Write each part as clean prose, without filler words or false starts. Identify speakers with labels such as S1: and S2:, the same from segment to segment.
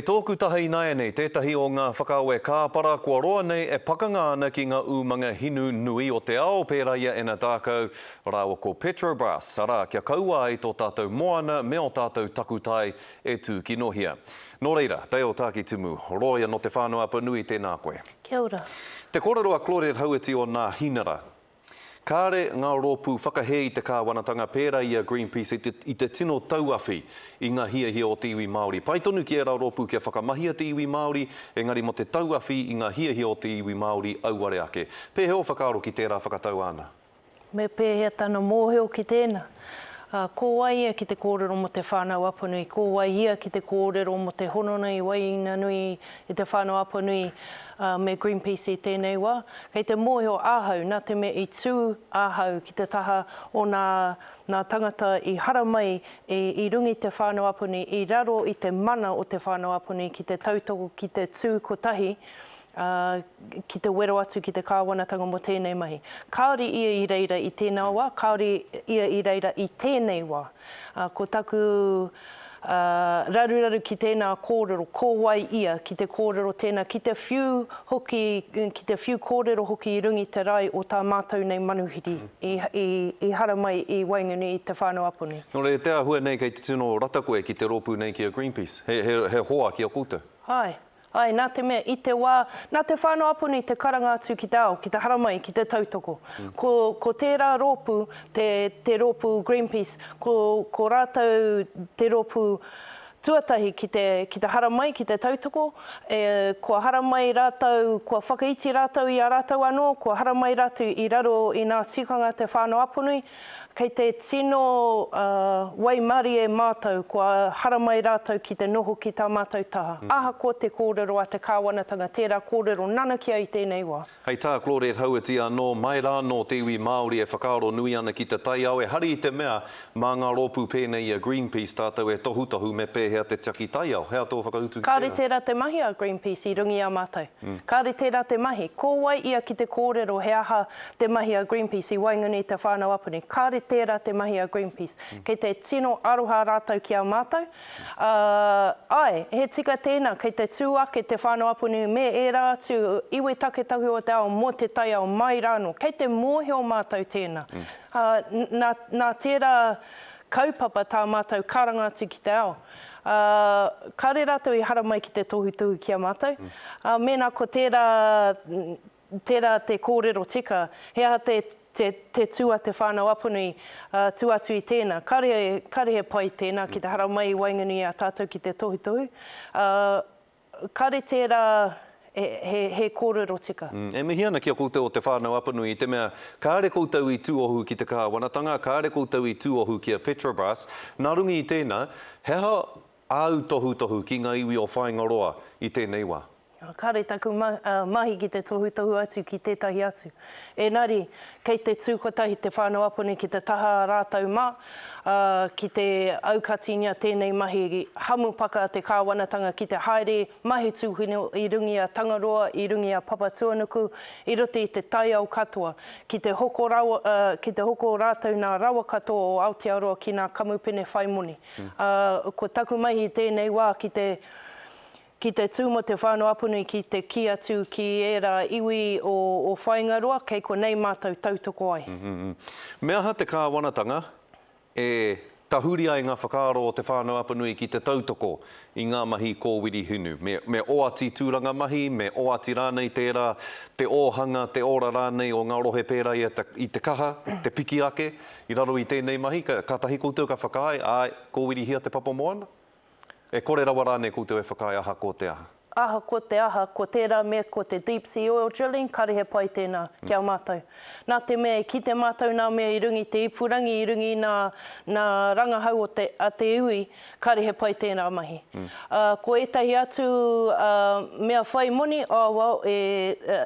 S1: I tōku taha ināianei tētahi o ngā whakaawe kāpara kua roa nei e pakanga ana ki ngā umanga hinu nui o te ao pērā i a Anadarko rāua ko Petrobras, arā, kia kaua ai tō tātou moana me ō tātou takutai e tūkinohia. Nō reira, Dale Tākitimu, rōia nō Te Whānau-a-Apanui, tēnā koe.
S2: Kia ora.
S1: Te kōrero a Claudette Hauiti o Nā Hinara. Kāre ngā rōpū whakahē i te kāwanatanga pērā i a Greenpeace i te, i te tino tauawhi i ngā hiahia o te iwi Māori. Pai tonu ki ērā rōpū kia whakamahia te iwi Māori, engari mō te tauawhi i ngā hiahia o te iwi Māori auare ake. Pēhea ō whakaaro ki tērā whakatau āna?
S2: Me pēhea tana mōhio ki tēnā? Ā, ko wai ia ki te kōrero mō Te Whānau Apanui? Ko wai ia ki te kōrero mō te hononga i waenganui i Te Whānau Apanui me Greenpeace i tēnei wā? Kei te mōhio ahau, nā te mea i tū ahau ki te taha o nā, nā tangata i haramai i, i runga i Te Whānau Apanui, i raro i te mana o Te Whānau Apanui ki te tautoko, ki te tū kotahi, ā, ki te wero atu ki te kāwanatanga mō tēnei mahi. Kāore ia i reira i tēnā wā, kāore ia i reira i tēnei wā. Ā, ko taku, ā, raruraru ki tēnā kōrero, ko wai ia ki te kōrero tēnā, ki te whiu hoki, ki te whiu kōrero hoki i runga i te rae o tā mātou nei manuhiri i, i, i haramai i waenganui i Te Whānau-a-Apanui.
S1: Nō reira, te āhua nei kei te tino rata koe ki te rōpū nei ki a Greenpeace. He, he, he hoa ki a koutou.
S2: Āe. Āe, nā te mea i te wā, nā Te Whānau Apanui te karanga atu ki te ao, ki te haramai, ki te tautoko. Ko, ko tērā rōpū, te, te rōpū Greenpeace, ko, ko rātou te rōpū tuatahi ki te, ki te haramai, ki te tautoko, e, kua haramai rātou, kua whakaiti rātou i a rātou anō, kua haramai rātou i raro i nā tikanga Te Whānau Apanui, Kei te tino waimarie mātou kua haramai rātou ki te noho ki tā mātou taha, ahakoa te kōrero a te kāwanatanga, tērā kōrero nanakia i tēnei wā.
S1: Hei tā Claudette Hauiti anō, mai rā anō te iwi Māori e whakaaro nui ana ki te taiao, ehara i te mea mā ngā rōpū pēnei i a Greenpeace tātou e tohutohu me pēhea te tiaki taiao. He aha tō whakautu ki
S2: tērā? Kāre tērā te mahi a Greenpeace i runga i a mātou. Kāre tērā te mahi. Ko wai ia ki te kōrero he aha te mahi a Greenpeace i waenganui i Te Whānau Apanui? Kāre tērā te mahi a Greenpeace. Kei te tino aroha rātou ki a mātou. Ā, āe, he tika tēnā, kei te tū ake Te Whānau Apanui me ērā atu iwi taketake o te ao mō te taiao mai rānō. Kei te mōhio mātou tēnā. Ā, nā, nā tērā kaupapa tā mātou karanga atu ki te ao. Ā, kāre rātou i haramai ki te tohutohu ki a mātou. Ā, mēnā ko tērā, tērā te kōrero tika, he aha te, te, te tū a Te Whānau Apanui, ā, tū atu i tēnā. Kāre, kāre he pai tēnā ki te haramai i waenganui i a tātou ki te tohutohu. Ā, Kare tērā he, he kōrero tika.
S1: E mihi ana ki a koutou o Te Whānau Apanui i te mea kāre koutou i tuohu ki te kāwanatanga, kāre koutou i tuohu ki a Petrobras. Nā runga i tēnā, he aha āu tohutohu ki ngā iwi o Whāingaroa i tēnei wā?
S2: Kāre taku mahi ki te tohutohu atu ki tētahi atu. Engari, kei te tū kotahi Te Whānau Apanui ki te taha a rātou mā, ā, ki te aukatingia tēnei mahi hamupaka a te kāwanatanga ki te haere mahi tūhino i runga i a Tangaroa, i runga i a Papatuanuku, i roto i te taiao katoa, ki te hoko rawa, ā, ki te hoko rātou nā rawa katoa o Aotearoa ki nā kamupene whai moni. Ā, ko taku mahi i tēnei wā ki te Ki te tū mō Te Whānau Apanui ki te kī atu ki ērā iwi o Whāingaroa kei konei mātou tautoko ai.
S1: Me aha te kāwanatanga e tahuri ai ngā whakaaro o Te Whānau Apanui ki te tautoko i ngā mahi kōwiri hinu? Me, me oati tūranga mahi, me oati rānei tērā te ōhanga, te ora rānei o ngā rohe pērā i a i te kaha, te piki ake i raro i tēnei mahi, ka, kātahi koutou ka whakaae, āe, kōwirihia te papamoana? E kore rawa rānei koutou e whakaae ahakoa te aha?
S2: Ahakoa te aha, ko tērā mea ko te deep sea oil drilling, kare he pai tēnā ki a mātou. Nā te mea i kite mātou nā mea i runga i te ipurangi, i runga i nā, nā rangahau o te, a te iwi, kare he pai tērā mahi. Ā, ko ētahi atu, ā, mea whai moni, oh well, e,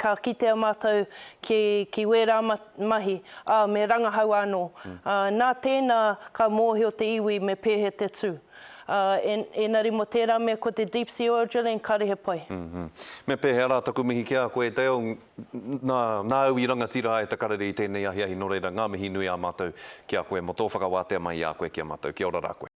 S2: ka kitea mātou ki, ki wērā mahi, ā, me rangahau anō. Ā, nā tēnā ka mōhio te iwi me pēhea te tū. Ā, en, engari mō tērā mea ko te deep sea oil drilling, kāre he pai.
S1: Me pēhea rā taku mihi ki a koe, Dale, nā, nāu i rangatira ai te karere i tēnei ahiahi, nō reira, ngā mihi nui ā mātou ki a koe mō tō whakawātea mai i a koe ki a mātou. Kia ora rā koe.